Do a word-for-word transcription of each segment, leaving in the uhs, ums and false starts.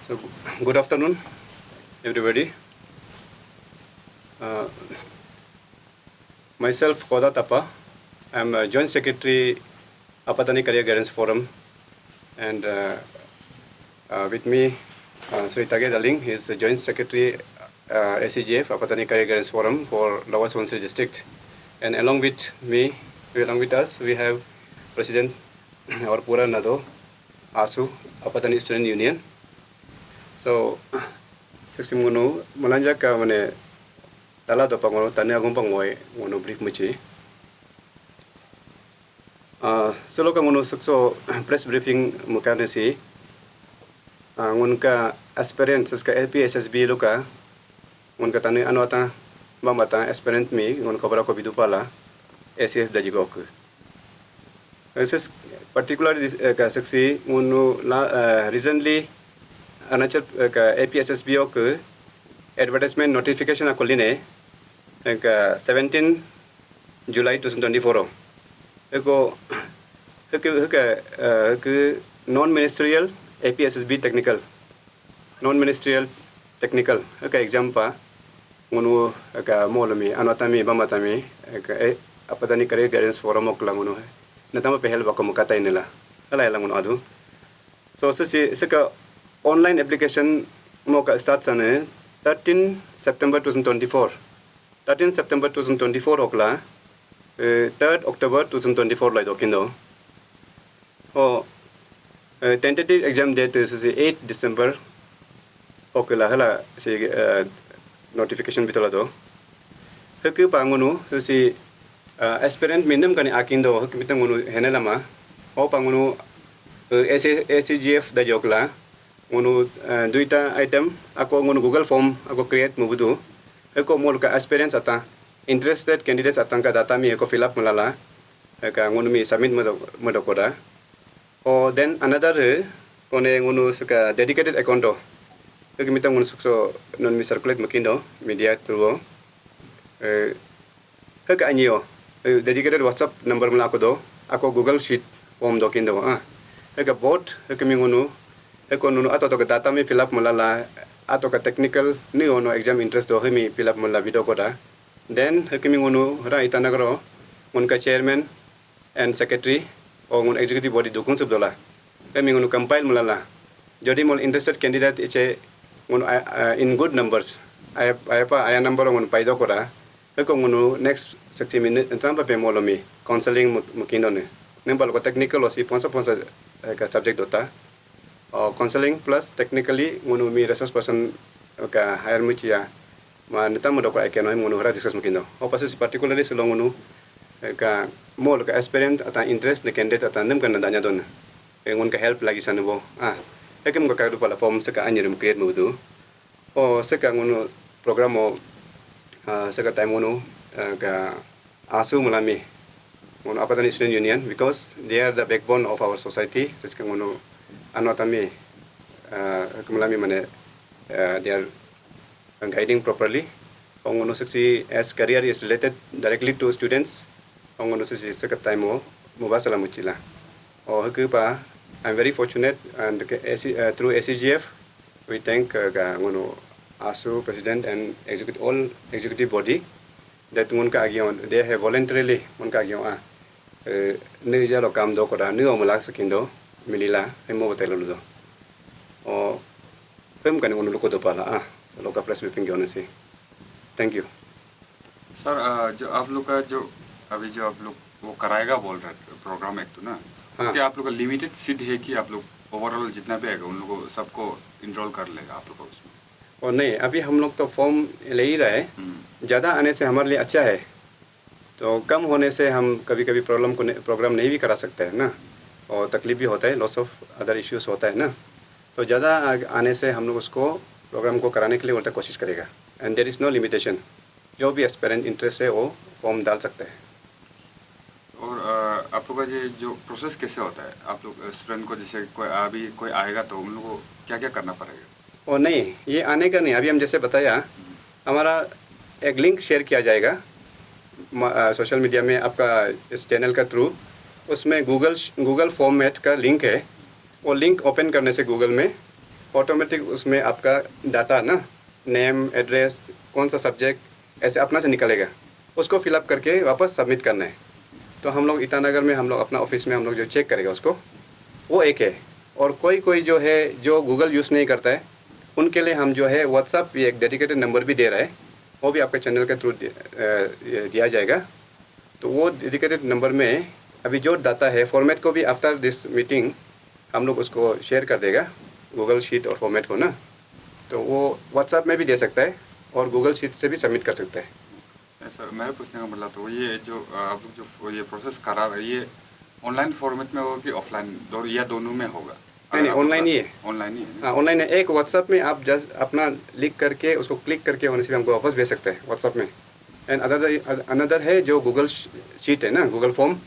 So, good afternoon, everybody. Uh, myself, Koda Tapa. I'm a Joint Secretary, Apatani Career Guidance Forum, and uh, uh, with me, uh, Sri Tage Daling, he is the Joint Secretary, uh, A C G F, Apatani Career Guidance Forum for Lower Subansiri District. And along with me, along with us, we have President or Pura Nado, ASU, Apatani Student Union. So, siksi ngunu malanja ka mane tala dopa ngunu Tanii agom pa ngoi ngunu brief muchi. Uh, silo ka ngunu sukso press briefing mukane si, uh, ngun ka aspirant, siska A P S S B lo ka, ngun ka Tanii ano atan, bam atan aspirant mi, ngun ka bara ko bidu pala, A C F daji gok. This is particularly this, uh, ka siksi ngunu la, uh, recently Arunachal, uh, ka A P S S B ok advertisement notification ako line, uh, ka seventeen July twenty twenty-four. Eko, heke, heke, uh, heke non-ministerial A P S S B technical. Non-ministerial technical. Heke exam pa, ngunu, heke molo mi, ano atan mi, bam atan mi, heke, eh, Apatani Career Guidance Forum okla ngunu. Natama pe help ako mukata inela. Hala ela ngunu adu. So, sisi, sika online application mo ka start sane thirteen September twenty twenty-four. Thirteen September twenty twenty-four okla, eh, third October twenty twenty-four lai dokindo. Oh, eh, tentative exam date sisi eight December okla hala si, eh, notification bitola do. Heke pa ngunu sisi, eh, aspirant minam kani akindo heke mita ngunu hene lama. Oh, pa ngunu, eh, A C, A C G F daji okla. Ngunu, eh, duita item, ako ngunu Google form, ako create mubudu. Heko mol ka aspirants atan, interested candidates atan ka data mi heko fill up mulala. Heka ngunu mi submit mudo, mudo koda. O then another, eh, kone ngunu suka dedicated account do. Heke mita ngunu sukso non mi circulate mukindo, media through. Eh, heke anyo, eh, dedicated WhatsApp number mula ako do, ako Google Sheet form dokindo, ah. Heke both, heke mi ngunu, heko nunu ato to ka data mi fill up mulala, ato ka technical ni ono exam interest do hemi fill up mula video koda. Then, heke mi ngunu ra Itanagar o, ngun ka chairman and secretary, o ngun executive body dukung sub dola. Hemi ngunu compile mulala. Jodi mol interested candidate iche ngunu, ah, ah, in good numbers. Aya, aya pa, aya number ngunu paido koda. Heko ngunu next sixty minute, entampa pe molo mi counseling mu-, mukindo ne. Nembal ko technical o si ponsa ponsa, eh, ka subject dota. O counseling plus technically ngunu mi resource person ka hire muchia. Ma netam mo dokra ekeno ngunu hara discuss mukindo. O pasa si particularly silo ngunu, eh, ka mol ka aspirant atan interest ne candidate atan nem ka nadanya don. Eh, ngun ka help lagi sanubo. Ah, ekem ka kadu pala form seka anyir mu create mudu. O seka ngunu program o, ah, seka time ngunu, ah, ka ASU mulami. Ngunu Apatani Student Union, because they are the backbone of our society. Seka ngunu ano atan mi, ah, mulami mane, ah, they are guiding properly. O ngunu siksi as career is related directly to students. O ngunu siksi seka time o mubasala muchila. O heke pa, I'm very fortunate and ke-, A C, uh, through A C G F, we thank, uh, ka ngunu ASU president and execute, all executive body that ngun ka agion, they have voluntarily ngun ka agion, ah, eh, ne jalo kam do koda, ne o mulak sakindo, milila, hemo botelo ludo. O, hem kani ngunu luko do pala, ah, silo ka press briefing gion si. Thank you. Sir, अ, जो आप लोग का जो अभी जो आप लोग वो कराएगा बोल रहे प्रोग्राम एक तो ना, हाँ। क्या आप लोग का लिमिटेड सीट है कि आप लोग ओवरऑल जितना भी आएगा उन लोगों को सबको इनरोल कर लेगा आप लोग का उसमें? और नहीं, अभी हम लोग तो फॉर्म ले ही रहे हैं। हम्म, ज़्यादा आने से हमारे लिए अच्छा है, तो कम होने से हम कभी कभी प्रॉब्लम को नहीं, प्रोग्राम नहीं भी करा सकते हैं ना, और तकलीफ भी होता है, लॉस ऑफ अदर इश्यूज होता है ना। तो ज़्यादा आ- आने से हम लोग उसको प्रोग्राम को कराने के लिए बोलते कोशिश करेगा। And there is no limitation, जो भी एस्पिरेंट इंटरेस्ट है वो फॉर्म डाल सकते हैं। और अ, आप लोग का ये जो प्रोसेस कैसे होता है? आप लोग स्टूडेंट को जैसे कोई अभी कोई आएगा तो उन लोगों को क्या क्या करना पड़ेगा? और नहीं, ये आने का नहीं, अभी हम जैसे बताया, हमारा एक लिंक शेयर किया जाएगा सोशल मीडिया में, आपका इस चैनल का थ्रू। उसमें गूगल गूगल फॉर्मेट का लिंक है। वो लिंक ओपन करने से गूगल में ऑटोमेटिक उसमें आपका डाटा ना, नेम, एड्रेस, कौन सा सब्जेक्ट, ऐसे अपना से निकलेगा। उसको फिलअप करके वापस सबमिट करना है। तो हम लोग इटानगर में, हम लोग अपना ऑफिस में हम लोग जो चेक करेगा उसको, वो एक है। और कोई कोई जो है, जो गूगल यूज़ नहीं करता है, उनके लिए हम जो है व्हाट्सअप, ये एक डेडिकेटेड नंबर भी दे रहा है, वो भी आपके चैनल के थ्रू दिया जाएगा। तो वो डेडिकेटेड नंबर में अभी जो डाटा है, फॉर्मेट को भी आफ्टर दिस मीटिंग हम लोग उसको शेयर कर देगा, गूगल शीट और फॉर्मेट को ना। तो वो व्हाट्सएप में भी दे सकता है और गूगल शीट से भी सबमिट कर सकता है। सर, मेरा पूछने का मतलब तो ये जो आप लोग जो ये प्रोसेस करा रहे, ये ऑनलाइन फॉर्मेट में होगा कि ऑफलाइन, या दोनों में होगा? नहीं, नहीं, ऑनलाइन ही है। ऑनलाइन ही है। हाँ, ऑनलाइन है। एक व्हाट्सएप में आप जस्ट अपना लिख करके, उसको क्लिक करके होने से भी हमको वापस भेज सकते हैं व्हाट्सएप में। एंड अदर अनदर है जो गूगल शीट है ना, गूगल फॉर्म,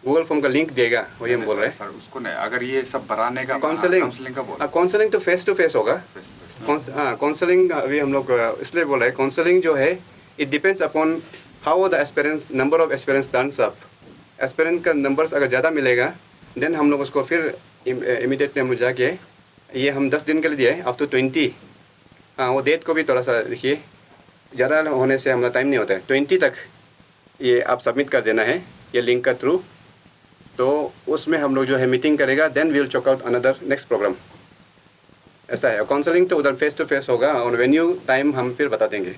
गूगल फॉर्म का लिंक देगा, वही हम बोल रहे हैं। सर, उसको नहीं, अगर ये सब बनाने का काउंसलिंग, काउंसलिंग का बोल काउंसलिंग तो फेस टू फेस होगा। Face to face, काउंस हाँ, काउंसलिंग अभी हम लोग अ, इसलिए बोल रहे हैं, काउंसलिंग जो है, it depends upon how the aspirants, number of aspirants turns up। Aspirant का नंबर्स अगर ज़्यादा मिलेगा, देन हम लोग उसको फिर इमीडिएटली हम लोग जाके, ये हम दस दिन के लिए दिए, अप टू ट्वेंटी। हाँ, वो डेट को भी थोड़ा सा देखिए, ज़्यादा होने से हमारा टाइम नहीं होता है। ट्वेंटी तक ये आप सबमिट कर देना है, ये लिंक का थ्रू। तो उसमें हम लोग जो है मीटिंग करेगा, then we will check out another next program। ऐसा है। काउंसलिंग तो उधर फेस टू फेस होगा और वेन्यू टाइम हम फिर बता देंगे।